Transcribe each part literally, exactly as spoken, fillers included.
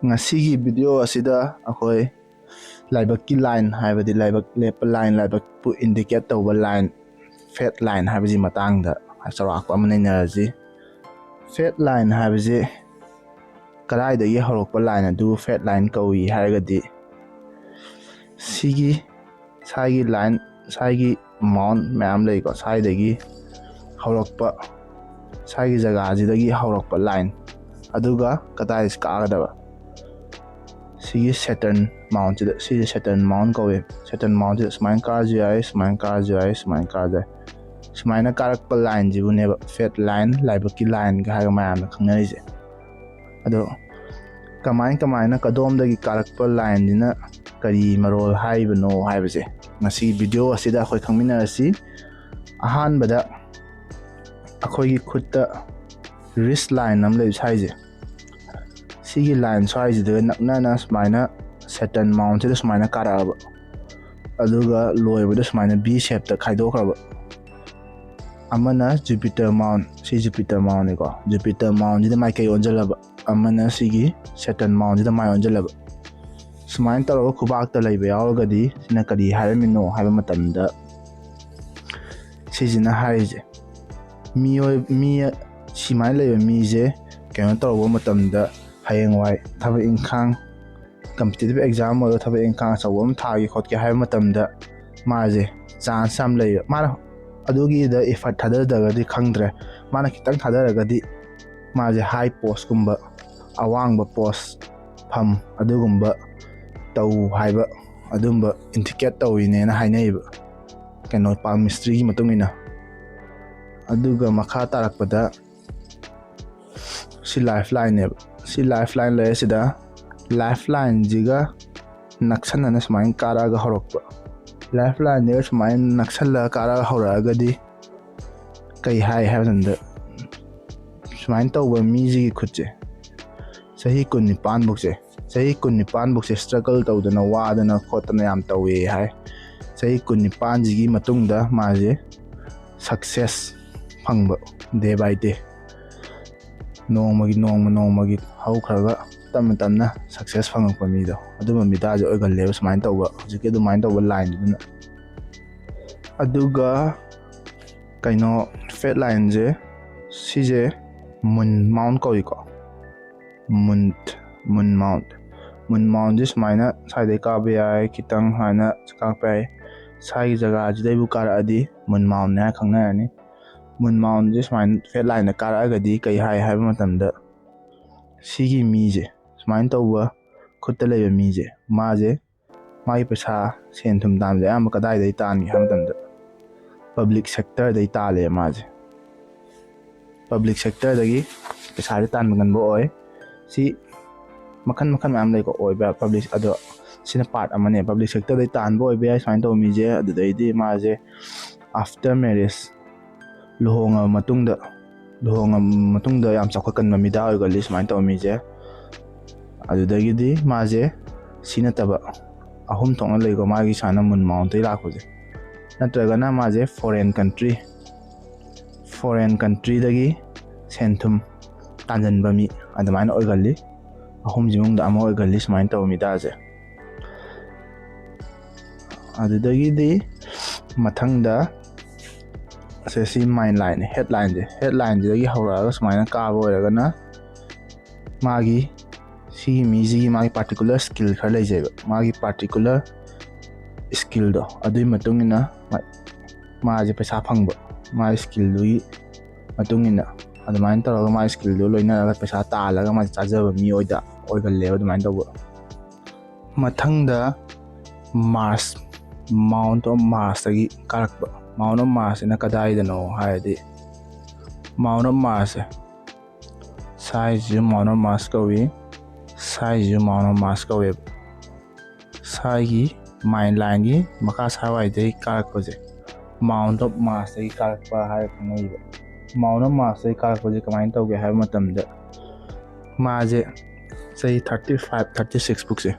ꯉꯁꯤꯒꯤ ꯚꯤꯗꯤꯑꯣ ꯑꯁꯤꯗ ꯑꯩꯈꯣꯏ ꯂꯥꯏꯕꯛꯀꯤ ꯂꯥꯏꯟ, ꯍꯥꯏꯕꯗꯤ ꯂꯥꯏꯕꯛ ꯂꯦꯞꯄ ꯂꯥꯏꯟ, ꯂꯥꯏꯕꯛꯄꯨ ꯏꯟꯗꯤꯀꯦꯠ ꯇꯧꯕ ꯂꯥꯏꯟ, ꯐꯦꯠ ꯂꯥꯏꯟ ꯍꯥꯏꯕꯁꯤ ꯃꯇꯥꯡꯗ ꯆꯥꯎꯔꯥꯛꯄ ꯑꯃ ꯅꯩꯅꯔꯁꯤ꯫ ꯐꯦꯠ ꯂꯥꯏꯟ ꯍꯥꯏꯕꯁꯤ ꯀꯗꯥꯏꯗꯒꯤ ꯍꯧꯔꯛꯄ ꯂꯥꯏꯟ ꯑꯗꯨ ꯐꯦꯠ ꯂꯥꯏꯟ ꯀꯧꯏ ꯍꯥꯏꯔꯒꯗꯤ, ꯁꯤꯒꯤ ꯁ꯭ꯋꯥꯏꯒꯤ ꯂꯥꯏꯟ, ꯁ꯭ꯋꯥꯏꯒꯤ ꯃꯥꯎꯟ ꯃꯌꯥꯝ ꯂꯩꯀꯣ, ꯁ꯭ꯋꯥꯏꯗꯒꯤ ꯍꯧꯔꯛꯄ, ꯁ꯭ꯋꯥꯏꯒꯤ ꯖꯒꯥꯁꯤꯗꯒꯤ ꯍꯧꯔꯛꯄ ꯂꯥꯏꯟ, ꯑꯗꯨꯒ ꯀꯗꯥꯏ ꯀꯥꯒꯗꯕ? ꯁꯤꯒꯤ ꯁꯦꯇꯔꯟ ꯃꯥꯎꯟꯁꯤꯗ, ꯁꯤꯁꯦ ꯁꯦꯇꯔꯟ ꯃꯥꯎꯟ ꯀꯧꯋꯦ꯫ ꯁꯦꯇꯔꯟ ꯃꯥꯎꯟꯁꯤꯗ ꯁꯨꯃꯥꯏꯅ ꯀꯥꯔꯁꯨ ꯌꯥꯏ, ꯁꯨꯃꯥꯏꯅ ꯀꯥꯔꯁꯨ ꯌꯥꯏ, ꯁꯨꯃꯥꯏꯅ ꯀꯥꯔꯁꯨ ꯌꯥꯏ꯫ ꯁꯨꯃꯥꯏꯅ ꯀꯥꯔꯛꯄ ꯂꯥꯏꯟꯁꯤꯕꯨꯅꯦꯕ ꯐꯦꯠ ꯂꯥꯏꯟ, ꯂꯥꯏꯕꯛꯀꯤ ꯂꯥꯏꯟꯒ ꯍꯥꯏꯔꯒ ꯃꯌꯥꯝꯅ ꯈꯪꯅꯔꯤꯁꯦ꯫ ꯑꯗꯣ ꯀꯃꯥꯏ ꯀꯃꯥꯏꯅ ꯀꯗꯣꯝꯗꯒꯤ ꯀꯥꯔꯛꯄ ꯂꯥꯏꯟꯁꯤꯅ ꯀꯔꯤ ꯃꯔꯣꯜ ꯍꯥꯏꯕꯅꯣ ꯍꯥꯏꯕꯁꯦ ꯉꯁꯤꯒꯤ ꯚꯤꯗꯤꯑꯣ ꯑꯁꯤꯗ ꯑꯩꯈꯣꯏ ꯈꯪꯃꯤꯟꯅꯔꯁꯤ꯫ ꯑꯍꯥꯟꯕꯗ ꯑꯩꯈꯣꯏꯒꯤ ꯈꯨꯠꯇ ꯔꯤꯁ ꯂꯥꯏꯟ ꯑꯃ ꯂꯩꯕ ꯁ꯭ꯋꯥꯏꯁꯦ, ꯁꯤꯒꯤ ꯂꯥꯏꯟ ꯁ꯭ꯋꯥꯏꯁꯤꯗ ꯅꯛꯅꯅ ꯁꯨꯃꯥꯏꯅ ꯁꯦꯇꯔꯟ ꯃꯥꯎꯟꯁꯤꯗ ꯁꯨꯃꯥꯏꯅ ꯀꯥꯔꯛꯑꯕ, ꯑꯗꯨꯒ ꯂꯣꯏꯕꯗ ꯁꯨꯃꯥꯏꯅ ꯚꯤ ꯁꯦꯞꯇ ꯈꯥꯏꯗꯣꯛꯈ꯭ꯔꯕ꯫ ꯑꯃꯅ ꯖꯨꯄꯤꯇꯔ ꯃꯥꯎꯟ, ꯁꯤ ꯖꯨꯄꯤꯇꯔ ꯃꯥꯎꯟꯅꯤꯀꯣ, ꯖꯨꯄꯤꯇꯔ ꯃꯥꯎꯟꯁꯤꯗ ꯃꯥꯏꯀꯩ ꯑꯣꯟꯁꯤꯜꯂꯕ, ꯑꯃꯅ ꯁꯤꯒꯤ ꯁꯦꯇꯔꯟ ꯃꯥꯎꯟꯁꯤꯗ ꯃꯥꯏ ꯑꯣꯟꯁꯤꯜꯂꯕ꯫ ꯁꯨꯃꯥꯏꯅ ꯇꯧꯔꯒ ꯈꯨꯕꯥꯛꯇ ꯂꯩꯕ ꯌꯥꯎꯔꯒꯗꯤ ꯁꯤꯅ ꯀꯔꯤ ꯍꯥꯏꯔꯝꯃꯤꯅꯣ ꯍꯥꯏꯕ ꯃꯇꯝꯗ, ꯁꯤꯁꯤꯅ ꯍꯥꯏꯔꯤꯁꯦ, ꯃꯤꯑꯣꯏ ꯃꯤ ꯁꯨꯃꯥꯏꯅ ꯂꯩꯕ ꯃꯤꯁꯦ ꯀꯩꯅꯣ ꯇꯧꯔꯛꯄ ꯃꯇꯝꯗ, ꯍꯌꯦꯡꯋꯥꯏ ꯊꯕꯛ ꯏꯪꯈꯥꯡ, ꯀꯝꯄꯤꯇꯤꯇꯤꯞ ꯑꯦꯛꯖꯥꯝ ꯑꯣꯏꯔꯣ, ꯊꯕꯛ ꯏꯪꯈꯥꯡ ꯑꯆꯧꯕ ꯑꯃ ꯊꯥꯒꯦ ꯈꯣꯠꯀꯦ ꯍꯥꯏꯕ ꯃꯇꯝꯗ ꯃꯥꯁꯦ ꯆꯥꯟꯁ ꯌꯥꯝ ꯂꯩꯕ꯫ ꯃꯥꯅ ꯑꯗꯨꯒꯤꯗ ꯏꯐꯔꯠ ꯊꯥꯗꯗ꯭ꯔꯒꯗꯤ ꯈꯪꯗ꯭ꯔꯦ, ꯃꯥꯅ ꯈꯤꯇꯪ ꯊꯥꯗꯔꯒꯗꯤ ꯃꯥꯁꯦ ꯍꯥꯏ ꯄꯣꯁꯀꯨꯝꯕ, ꯑꯋꯥꯡꯕ ꯄꯣꯁ, ꯐꯝ ꯑꯗꯨꯒꯨꯝꯕ ꯇꯧ ꯍꯥꯏꯕ, ꯑꯗꯨꯝꯕ ꯏꯟꯗꯤꯀꯦꯠ ꯇꯧꯔꯤꯅꯦꯅ ꯍꯥꯏꯅꯩꯌꯦꯕ, ꯀꯩꯅꯣ, ꯄꯥꯜꯃꯤꯁꯇ꯭ꯔꯤꯒꯤ ꯃꯇꯨꯡ ꯏꯟꯅ꯫ ꯑꯗꯨꯒ ꯃꯈꯥ ꯇꯥꯔꯛꯄꯗ C life ꯂꯥꯏꯟꯅꯦꯕ꯫ C life line ꯂꯩꯔꯦ꯫ ꯁꯤꯗ ꯂꯥꯏꯐ ꯂꯥꯏꯟꯁꯤꯒ ꯅꯛꯁꯟꯅꯅ ꯁꯨꯃꯥꯏꯅ ꯀꯥꯔꯛꯑꯒ ꯍꯧꯔꯛꯄ꯫ ꯂꯥꯏꯐ ꯂꯥꯏꯟꯁꯤꯒ ꯁꯨꯃꯥꯏꯅ ꯅꯛꯁꯜꯂꯒ ꯀꯥꯔꯛꯑꯒ ꯍꯧꯔꯛꯑꯒꯗꯤ ꯀꯩ ꯍꯥꯏ ꯍꯥꯏꯕ ꯃꯇꯝꯗ, ꯁꯨꯃꯥꯏꯅ ꯇꯧꯕ ꯃꯤꯁꯤꯒꯤ ꯈꯨꯠꯁꯦ ꯆꯍꯤ ꯀꯨꯟꯅꯤꯄꯥꯟ ꯐꯧꯁꯦ, ꯆꯍꯤ ꯀꯨꯟꯅꯤꯄꯥꯟ ꯐꯧꯁꯦ ꯁ꯭ꯇ꯭ꯔꯒꯜ ꯇꯧꯗꯅ, ꯋꯥꯗꯅ ꯈꯣꯠꯇꯅ ꯌꯥꯝ ꯇꯧꯋꯦ ꯍꯥꯏ꯫ ꯆꯍꯤ ꯀꯨꯟꯅꯤꯄꯥꯟꯁꯤꯒꯤ ꯃꯇꯨꯡꯗ ꯃꯥꯁꯦ ꯁꯛꯁꯦꯁ ꯐꯪꯕ, day by day, ꯅꯣꯡꯃꯒꯤ, ꯅꯣꯡꯃ ꯅꯣꯡꯃꯒꯤ ꯍꯧꯈ꯭ꯔꯒ ꯇꯞꯅ ꯇꯞꯅ ꯁꯛꯁꯦꯁ ꯐꯪꯉꯛꯄ ꯃꯤꯗꯣ, ꯑꯗꯨꯝꯕ ꯃꯤꯗꯥꯁꯦ ꯑꯣꯏꯒꯜꯂꯦꯕ ꯁꯨꯃꯥꯏꯅ ꯇꯧꯕ, ꯍꯧꯖꯤꯛꯀꯤ ꯑꯗꯨꯃꯥꯏꯅ ꯇꯧꯕ ꯂꯥꯏꯟꯗꯨꯅ꯫ ꯑꯗꯨꯒ ꯀꯩꯅꯣ, ꯐꯦꯠ ꯂꯥꯏꯟꯁꯦ, ꯁꯤꯁꯦ ꯃꯨꯟ ꯃꯥꯎꯟ ꯀꯧꯏꯀꯣ꯫ ꯃꯨꯟ ꯃꯨꯟ ꯃꯥꯎꯟ ꯃꯨꯟ ꯃꯥꯎꯟꯁꯦ ꯁꯨꯃꯥꯏꯅ ꯁ꯭ꯋꯥꯏꯗꯩ ꯀꯥꯕ ꯌꯥꯏ, ꯈꯤꯇꯪ ꯁꯨꯃꯥꯏꯅ ꯀꯥꯔꯛꯄ ꯌꯥꯏ꯫ ꯁ꯭ꯋꯥꯏꯒꯤ ꯖꯒꯥꯁꯤꯗꯩꯕꯨ ꯀꯥꯔꯛꯑꯗꯤ ꯃꯨꯟ ꯃꯥꯎꯟꯅꯦ ꯍꯥꯏꯅ ꯈꯪꯅꯔꯅꯤ꯫ ꯃꯨꯟ ꯃꯥꯎꯟꯁꯦ ꯁꯨꯃꯥꯏꯅ ꯐꯦꯠ ꯂꯥꯏꯟꯗ ꯀꯥꯔꯛꯑꯒꯗꯤ ꯀꯩ ꯍꯥꯏ ꯍꯥꯏꯕ ꯃꯇꯝꯗ, ꯁꯤꯒꯤ ꯃꯤꯁꯦ, ꯁꯨꯃꯥꯏꯅ ꯇꯧꯕ ꯈꯨꯠꯇ ꯂꯩꯕ ꯃꯤꯁꯦ, ꯃꯥꯁꯦ, ꯃꯥꯒꯤ ꯄꯩꯁꯥ, ꯁꯦꯟ ꯊꯨꯝ ꯇꯥꯟꯕꯁꯦ ꯑꯌꯥꯝꯕ ꯀꯗꯥꯏꯗꯒꯤ ꯇꯥꯟꯒꯦ ꯍꯥꯏꯕ ꯃꯇꯝꯗ, ꯄꯕ꯭ꯂꯤꯛ ꯁꯦꯛꯇꯔꯗꯩ ꯇꯥꯜꯂꯦ ꯃꯥꯁꯦ꯫ ꯄꯕ꯭ꯂꯤꯛ ꯁꯦꯛꯇꯔꯗꯒꯤ ꯄꯩꯁꯥꯁꯦ ꯇꯥꯟꯕ ꯉꯝꯕ ꯑꯣꯏ꯫ ꯁꯤ ꯃꯈꯜ ꯃꯈꯜ ꯃꯌꯥꯝ ꯂꯩꯀꯣ, ꯑꯣꯏꯕ ꯄꯕ꯭ꯂꯤꯛ, ꯑꯗꯣ ꯁꯤꯅ ꯄꯥꯔꯠ ꯑꯃꯅꯦ꯫ ꯄꯕ꯭ꯂꯤꯛ ꯁꯦꯛꯇꯔꯗꯩ ꯇꯥꯟꯕ ꯑꯣꯏꯕ ꯌꯥꯏ ꯁꯨꯃꯥꯏꯅ ꯇꯧꯕ ꯃꯤꯁꯦ꯫ ꯑꯗꯨꯗꯩꯗꯤ ꯃꯥꯁꯦ ꯑꯥꯐꯇꯔ ꯃꯦꯔꯦꯖ, ꯂꯨꯍꯣꯡꯉꯕ ꯃꯇꯨꯡꯗ, ꯂꯨꯍꯣꯡꯉꯕ ꯃꯇꯨꯡꯗ ꯌꯥꯝ ꯆꯥꯎꯈꯠꯀꯟꯕ ꯃꯤꯗꯥ ꯑꯣꯏꯒꯜꯂꯤ ꯁꯨꯃꯥꯏꯅ ꯇꯧꯕ ꯃꯤꯁꯦ꯫ ꯑꯗꯨꯗꯒꯤꯗꯤ ꯃꯥꯁꯦ ꯁꯤ ꯅꯠꯇꯕ ꯑꯍꯨꯝ ꯊꯣꯛꯅ ꯂꯩꯀꯣ, ꯃꯥꯒꯤ ꯁꯨꯃꯥꯏꯅ ꯃꯨꯟ ꯃꯥꯎꯟꯇꯩ ꯂꯥꯛꯄꯁꯦ꯫ ꯅꯠꯇ꯭ꯔꯒꯅ ꯃꯥꯁꯦ ꯐꯣꯔꯦꯟ ꯀꯟꯇ꯭ꯔꯤ, ꯐꯣꯔꯦꯟ ꯀꯟꯇ꯭ꯔꯤꯗꯒꯤ ꯁꯦꯟ ꯊꯨꯝ ꯇꯥꯟꯖꯟꯕ ꯃꯤ ꯑꯗꯨꯃꯥꯏꯅ ꯑꯣꯏꯒꯜꯂꯤ꯫ ꯑꯍꯨꯝꯁꯤ ꯃꯅꯨꯡꯗ ꯑꯃ ꯑꯣꯏꯒꯜꯂꯤ ꯁꯨꯃꯥꯏꯅ ꯇꯧꯕ ꯃꯤꯗꯥꯁꯦ꯫ ꯑꯗꯨꯗꯒꯤꯗꯤ ꯃꯊꯪꯗ ꯁꯦ, ꯁꯤ ꯃꯥꯏꯟ ꯂꯥꯏꯟꯅꯦ, ꯍꯦꯠ ꯂꯥꯏꯟꯁꯦ꯫ ꯍꯦꯠ ꯂꯥꯏꯟꯁꯤꯗꯒꯤ ꯍꯧꯔꯛꯑꯒ ꯁꯨꯃꯥꯏꯅ ꯀꯥꯕ ꯑꯣꯏꯔꯒꯅ ꯃꯥꯒꯤ, ꯁꯤꯒꯤ ꯃꯤꯁꯤꯒꯤ ꯃꯥꯒꯤ ꯄꯥꯔꯇꯤꯀꯨꯂꯔ ꯁ꯭ꯀꯤꯜ ꯈꯔ ꯂꯩꯖꯩꯕ꯫ ꯃꯥꯒꯤ ꯄꯥꯔꯇꯤꯀꯨꯂꯔ ꯁ꯭ꯀꯤꯜꯗꯣ, ꯑꯗꯨꯒꯤ ꯃꯇꯨꯡ ꯏꯟꯅ ꯃꯥ-, ꯃꯥꯁꯦ ꯄꯩꯁꯥ ꯐꯪꯕ, ꯃꯥꯒꯤ ꯁ꯭ꯀꯤꯜꯗꯨꯒꯤ ꯃꯇꯨꯡ ꯏꯟꯅ, ꯑꯗꯨꯃꯥꯏꯅ ꯇꯧꯔꯒ ꯃꯥꯒꯤ ꯁ꯭ꯀꯤꯜꯗꯨ ꯂꯣꯏꯅꯔꯒ ꯄꯩꯁꯥ ꯇꯥꯜꯂꯒ ꯃꯥꯁꯦ ꯆꯥꯖꯕ ꯃꯤ ꯑꯣꯏꯗ, ꯑꯣꯏꯒꯜꯂꯦꯕ ꯑꯗꯨꯃꯥꯏꯅ ꯇꯧꯕ꯫ ꯃꯊꯪꯗ ꯃꯥꯔꯁ, ꯃꯥꯎꯟ ꯑꯣꯐ ꯃꯥꯔꯁꯇꯒꯤ ꯀꯥꯔꯛꯄ꯫ ꯃꯥꯎꯟ ꯑꯣꯐ ꯃꯥꯔꯁꯁꯤꯅ ꯀꯗꯥꯏꯗꯅꯣ ꯍꯥꯏꯔꯗꯤ, ꯃꯥꯎꯟ ꯑꯣꯐ ꯃꯥꯔꯁꯁꯦ, ꯁꯥꯏꯁꯤꯁꯨ ꯃꯥꯎꯟ ꯑꯣꯐ ꯃꯥꯔꯁ ꯀꯧꯏ, ꯁꯥꯏꯁꯤꯁꯨ ꯃꯥꯎꯟ ꯑꯣꯐ ꯃꯥꯔꯁ ꯀꯧꯋꯦꯕ꯫ ꯁꯥꯏꯒꯤ ꯃꯥꯏꯟ ꯂꯥꯏꯟꯒꯤ ꯃꯈꯥ ꯁꯥꯋꯥꯏꯗꯒꯤ ꯀꯥꯔꯛꯄꯁꯦ ꯃꯥꯎꯟ ꯑꯣꯐ ꯃꯥꯔꯁꯇꯒꯤ ꯀꯥꯔꯛꯄ ꯍꯥꯏꯔ ꯈꯪꯅꯩꯕ꯫ ꯃꯥꯎꯟ ꯑꯣꯐ ꯃꯥꯔꯁꯇꯒꯤ ꯀꯥꯔꯛꯄꯁꯦ ꯀꯃꯥꯏꯅ ꯇꯧꯒꯦ ꯍꯥꯏꯕ ꯃꯇꯝꯗ, ꯃꯥꯁꯦ ꯆꯍꯤ ꯊꯥꯔꯇꯤ ꯐꯥꯏꯚ, ꯊꯥꯔꯇꯤ ꯁꯤꯛꯁ ꯐꯥꯎꯁꯦ,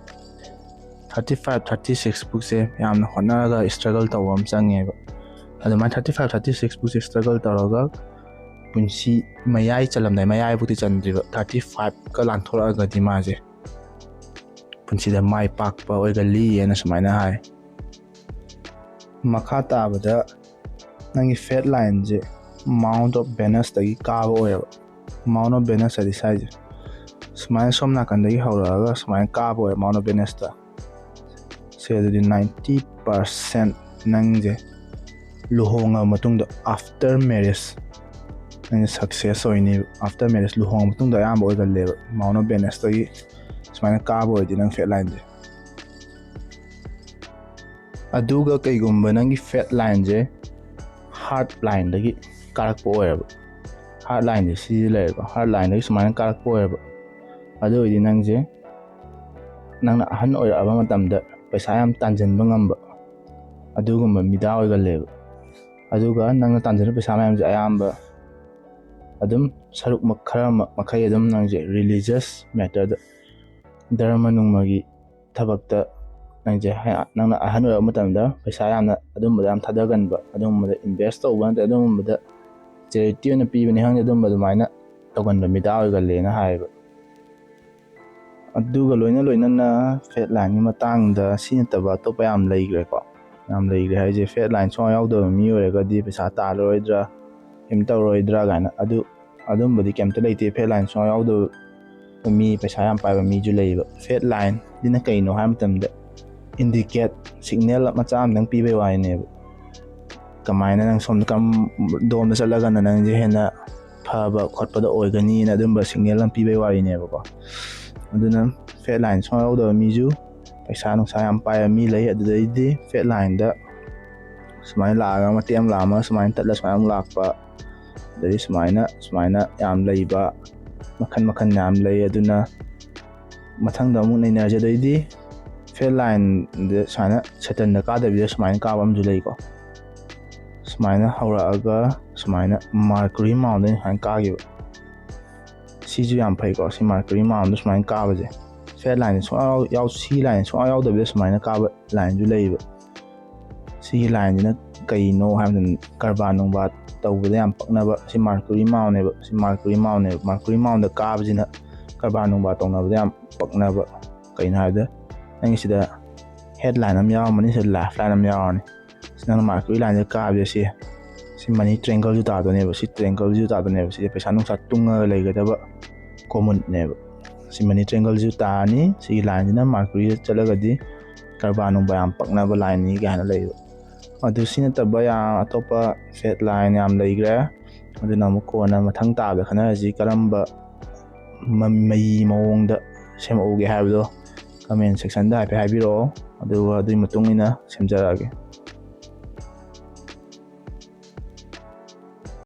ꯊꯥꯔꯇꯤ ꯐꯥꯏꯚ, ꯊꯥꯔꯇꯤ ꯁꯤꯛꯁ ꯐꯥꯎꯁꯦ ꯌꯥꯝꯅ ꯍꯣꯠꯅꯔꯒ ꯏꯁꯇ꯭ꯔꯒꯜ ꯇꯧꯕ ꯑꯃ ꯆꯪꯉꯦꯕ꯫ ꯑꯗꯨꯃꯥꯏꯅ ꯊꯥꯔꯇꯤ ꯐꯥꯏꯚ, ꯊꯥꯔꯇꯤ ꯁꯤꯛꯁ ꯐꯥꯎꯁꯦ ꯏꯁꯇ꯭ꯔꯒꯜ ꯇꯧꯔꯒ ꯄꯨꯟꯁꯤ ꯃꯌꯥꯏ ꯆꯜꯂꯝꯗꯥꯏ, ꯃꯌꯥꯏꯐꯥꯎꯗꯤ ꯆꯟꯗ꯭ꯔꯤꯕ, ꯊꯥꯔꯇꯤ ꯐꯥꯏꯚꯀ ꯂꯥꯟꯊꯣꯔꯛꯑꯒꯗꯤ ꯃꯥꯁꯦ ꯄꯨꯟꯁꯤꯗ ꯃꯥꯏ ꯄꯥꯛꯄ ꯑꯣꯏꯒꯜꯂꯤ ꯍꯥꯏꯅ ꯁꯨꯃꯥꯏꯅ ꯍꯥꯏ꯫ ꯃꯈꯥ ꯇꯥꯕꯗ ꯅꯪꯒꯤ ꯐꯦꯠ ꯂꯥꯏꯟꯁꯦ Mount of Venusꯇꯒꯤ ꯀꯥꯕ ꯑꯣꯏꯌꯦꯕ꯫ Mount of Venus ꯍꯥꯏꯗꯤ ꯁ꯭ꯋꯥꯏꯁꯦ ꯁꯨꯃꯥꯏꯅ ꯁꯣꯝ ꯅꯥꯀꯟꯗꯒꯤ ꯍꯧꯔꯛꯑꯒ ꯁꯨꯃꯥꯏꯅ ꯀꯥꯕ ꯑꯣꯏꯌꯦꯕ Mount of Venusꯇ꯫ ꯁꯦ ꯑꯗꯨꯗꯤ ninety percent ꯅꯪꯁꯦ ꯂꯨꯍꯣꯡꯉꯕ ꯃꯇꯨꯡꯗ, after marriage, ꯅꯪꯁꯦ success ꯑꯣꯏꯅꯦꯕ꯫ After marriage, ꯂꯨꯍꯣꯡꯉ ꯃꯇꯨꯡꯗ ꯑꯌꯥꯝꯕ ꯑꯣꯏꯒꯜꯂꯦꯕ Mount of Venusꯇꯒꯤ ꯁꯨꯃꯥꯏꯅ ꯀꯥꯕ ꯑꯣꯏꯔꯗꯤ ꯅꯪ ꯐꯦꯠ ꯂꯥꯏꯟꯁꯦ꯫ ꯑꯗꯨꯒ ꯀꯩꯒꯨꯝꯕ ꯅꯪꯒꯤ ꯐꯦꯠ ꯂꯥꯏꯟꯁꯦ ꯍꯥꯔꯠ ꯂꯥꯏꯟꯗꯒꯤ ꯀꯥꯔꯛꯄ ꯑꯣꯏꯔꯕ, ꯍꯥꯔꯠ ꯂꯥꯏꯟꯁꯦ ꯁꯤꯗꯤ ꯂꯩꯔꯦꯀꯣ, ꯍꯥꯔꯠ ꯂꯥꯏꯟꯗꯒꯤ ꯁꯨꯃꯥꯏꯅ ꯀꯥꯔꯛꯄ ꯑꯣꯏꯔꯕ, ꯑꯗꯨ ꯑꯣꯏꯔꯗꯤ ꯅꯪꯁꯦ ꯅꯪꯅ ꯑꯍꯟ ꯑꯣꯏꯔꯛꯑꯕ ꯃꯇꯝꯗ ꯄꯩꯁꯥ ꯌꯥꯝ ꯇꯥꯟꯁꯤꯟꯕ ꯉꯝꯕ ꯑꯗꯨꯒꯨꯝꯕ ꯃꯤꯗꯥ ꯑꯣꯏꯒꯜꯂꯦꯕ꯫ ꯑꯗꯨꯒ ꯅꯪꯅ ꯇꯥꯟꯁꯤꯟꯕ ꯄꯩꯁꯥ ꯃꯌꯥꯝꯁꯦ ꯑꯌꯥꯝꯕ ꯑꯗꯨꯝ ꯁꯔꯨꯛ ꯃ-, ꯈꯔ ꯃ-, ꯃꯈꯩ ꯑꯗꯨꯝ ꯅꯪꯁꯦ religious matterꯗ, ꯙꯔꯃ ꯅꯨꯡꯃꯒꯤ ꯊꯕꯛꯇ ꯅꯪꯁꯦ ꯍ-, ꯅꯪꯅ ꯑꯍꯟ ꯑꯣꯏꯔꯛꯄ ꯃꯇꯝꯗ ꯄꯩꯁꯥ ꯌꯥꯝꯅ ꯑꯗꯨꯝꯕꯗ ꯌꯥꯝ ꯊꯥꯗꯒꯟꯕ, ꯑꯗꯨꯝꯕꯗ invest ꯇꯧꯕ ꯅꯠꯇꯦ, ꯑꯗꯨꯝꯕꯗ charity ꯑꯣꯏꯅ ꯄꯤꯕꯅꯤ ꯈꯪꯗꯦ, ꯑꯗꯨꯝꯕ ꯑꯗꯨꯃꯥꯏꯅ ꯇꯧꯒꯟꯕ ꯃꯤꯗꯥ ꯑꯣꯏꯒꯜꯂꯦꯅ ꯍꯥꯏꯌꯦꯕ꯫ ꯑꯗꯨꯒ ꯂꯣꯏꯅ ꯂꯣꯏꯅꯅ ꯐꯦꯠ ꯂꯥꯏꯟꯒꯤ ꯃꯇꯥꯡꯗ ꯁꯤ ꯅꯠꯇꯕ ꯑꯇꯣꯞꯄ ꯌꯥꯝ ꯂꯩꯈ꯭ꯔꯦꯀꯣ꯫ ꯌꯥꯝ ꯂꯩꯈ꯭ꯔꯦ ꯍꯥꯏꯁꯦ, ꯐꯦꯠ ꯂꯥꯏꯟ ꯁꯨꯡꯌꯥꯎ ꯌꯥꯎꯗꯕ ꯃꯤ ꯑꯣꯏꯔꯒꯗꯤ ꯄꯩꯁꯥ ꯇꯥꯜꯂꯔꯣꯏꯗ꯭ꯔꯥ, ꯀꯩꯝ ꯇꯧꯔꯔꯣꯏꯗ꯭ꯔꯥ ꯀꯥꯏꯅ, ꯑꯗꯨ, ꯑꯗꯨꯝꯕꯗꯤ ꯀꯩꯝꯇ ꯂꯩꯇꯦ꯫ ꯐꯦꯠ ꯂꯥꯏꯟ ꯁꯨꯡꯌꯥꯎ ꯌꯥꯎꯗꯕ ꯃꯤ, ꯄꯩꯁꯥ ꯌꯥꯝ ꯄꯥꯏꯕ ꯃꯤꯁꯨ ꯂꯩꯌꯦꯕ꯫ ꯐꯦꯠ ꯂꯥꯏꯟꯁꯤꯅ ꯀꯩꯅꯣ ꯍꯥꯏꯕ ꯃꯇꯝꯗ, indicate signal ꯃꯆꯥ ꯑꯃꯇꯪ ꯄꯤꯕꯩ ꯋꯥꯔꯤꯅꯦꯕ꯫ ꯀꯃꯥꯏꯅ ꯅꯪ ꯁꯣꯝꯗ ꯀꯔꯝ ꯗꯣꯝꯗ ꯆꯠꯂꯒꯅ ꯅꯪꯁꯦ ꯍꯦꯟꯅ ꯐꯕ ꯈꯣꯠꯄꯗ ꯑꯣꯏꯒꯅꯤꯅ ꯑꯗꯨꯝꯕ signal ꯑꯃ ꯄꯤꯕꯩ ꯋꯥꯔꯤꯅꯦꯕꯀꯣ꯫ ꯑꯗꯨꯅ ꯐꯦꯠ ꯂꯥꯏꯟ ꯁꯨꯡꯌꯥꯎ ꯌꯥꯎꯗꯕ ꯃꯤꯁꯨ, ꯄꯩꯁꯥ ꯅꯨꯡꯁꯥ ꯌꯥꯝ ꯄꯥꯏꯕ ꯃꯤ ꯂꯩ꯫ ꯑꯗꯨꯗꯩꯗꯤ ꯐꯦꯠ ꯂꯥꯏꯟꯗ ꯁꯨꯃꯥꯏꯅ ꯂꯥꯛꯑꯒ, ꯃꯇꯦꯛ ꯑꯃ ꯂꯥꯛꯑꯝꯃꯒ ꯁꯨꯃꯥꯏꯅ ꯇꯠꯂ ꯁꯨꯃꯥꯏꯅ ꯑꯃꯨꯛ ꯂꯥꯛꯄ, ꯑꯗꯩ ꯁꯨꯃꯥꯏꯅ, ꯁꯨꯃꯥꯏꯅ ꯌꯥꯝ ꯂꯩꯕ, ꯃꯈꯜ ꯃꯈꯜ ꯌꯥꯝ ꯂꯩ꯫ ꯑꯗꯨꯅ ꯃꯊꯪꯗ ꯑꯃꯨꯛ ꯅꯩꯅꯔꯁꯦ꯫ ꯑꯗꯩꯗꯤ ꯐꯦꯠ ꯂꯥꯏꯟꯗ ꯁꯨꯃꯥꯏꯅ ꯁꯦꯇꯟꯗ ꯀꯥꯗꯕꯤꯗ ꯁꯨꯃꯥꯏꯅ ꯀꯥꯕ ꯑꯃꯁꯨ ꯂꯩꯀꯣ꯫ ꯁꯨꯃꯥꯏꯅ ꯍꯧꯔꯛꯑꯒ ꯁꯨꯃꯥꯏꯅ Mercury Mountꯗ ꯁꯨꯃꯥꯏꯅ ꯀꯥꯈꯤꯕ꯫ ꯁꯤꯁꯨ ꯌꯥꯝ ꯐꯩꯀꯣ, ꯁꯤ Mercury Mountꯗ ꯁꯨꯃꯥꯏꯅ ꯀꯥꯕꯁꯦ꯫ ꯐꯦꯠ ꯂꯥꯏꯟꯁꯦ ꯁꯨꯡꯌꯥꯎ ꯌꯥꯎ-, ꯁꯤ ꯂꯥꯏꯟ ꯁꯨꯡꯌꯥꯎ ꯌꯥꯎꯗꯕꯤꯗ ꯁꯨꯃꯥꯏꯅ ꯀꯥꯕ ꯂꯥꯏꯟꯁꯨ ꯂꯩꯌꯦꯕ꯫ ꯁꯤꯒꯤ ꯂꯥꯏꯟꯁꯤꯅ ꯀꯩꯅꯣ ꯍꯥꯏꯕꯗ, ꯀꯔꯕꯥꯔ ꯅꯨꯡꯕꯥꯔ ꯇꯧꯕꯗ ꯌꯥꯝ ꯄꯛꯅꯕ, ꯁꯤ Mercury mount ꯅꯦꯕ꯫ ꯁꯤ Mercury mount ꯅꯦꯕ꯫ Mercury mount ꯗ ꯀꯥꯕꯁꯤꯅ ꯀꯔꯕꯥꯔ ꯅꯨꯡꯕꯥꯔ ꯇꯧꯅꯕꯗ ꯌꯥꯝ ꯄꯛꯅꯕ꯫ ꯀꯩꯅꯣ ꯍꯥꯏꯕꯗ, ꯅꯪꯒꯤ ꯁꯤꯗ headline ꯑꯃ ꯌꯥꯎꯔꯝꯃꯅꯤ, ꯁꯤꯗ lifeline ꯑꯃ ꯌꯥꯎꯔꯅꯤ꯫ ꯁꯤ ꯅꯪꯅ Mercury line ꯁꯦ ꯀꯥꯕꯁꯦ, ꯁꯤ, ꯁꯤ money triangle ꯁꯨ ꯇꯥꯗꯣꯏꯅꯦꯕ꯫ ꯁꯤ triangle ꯁꯨ ꯇꯥꯗꯣꯏꯅꯦꯕ꯫ ꯁꯤꯗ ꯄꯩꯁꯥ ꯅꯨꯡꯁꯥ ꯇꯨꯡꯉꯒ ꯂꯩꯒꯗꯕ common ꯅꯦꯕ꯫ ꯁꯤ money triangle ꯁꯨ ꯇꯥꯔꯅꯤ꯫ ꯁꯤꯒꯤ line ꯁꯤꯅ Mercury ꯗ ꯆꯠꯂꯒꯗꯤ ꯀꯔꯕꯥꯔ ꯅꯨꯡꯕꯥꯔ ꯌꯥꯝ ꯄꯛꯅꯕ line ꯅꯤ ꯀꯥꯏꯅ ꯂꯩꯕ꯫ ꯑꯗꯨ ꯁꯤ ꯅꯠꯇꯕ ꯌꯥꯝ ꯑꯇꯣꯞꯄ fat line ꯌꯥꯝ ꯂꯩꯈ꯭ꯔꯦ꯫ ꯑꯗꯨꯅ ꯑꯃꯨꯛ ꯀꯣꯟꯅ ꯃꯊꯪ ꯇꯥꯕꯗ ꯈꯟꯅꯔꯁꯤ, ꯀꯔꯝꯕ ꯃ-, ꯃꯌꯤ ꯃꯑꯣꯡꯗ ꯁꯦꯝꯃꯛꯎꯒꯦ ꯍꯥꯏꯕꯗꯣ comment section ꯗ ꯍꯥꯏꯐꯦꯠ ꯍꯥꯏꯕꯤꯔꯛꯑꯣ, ꯑꯗꯨꯒ ꯑꯗꯨꯒꯤ ꯃꯇꯨꯡ ꯏꯟꯅ ꯁꯦꯝꯖꯔꯛꯑꯒꯦ꯫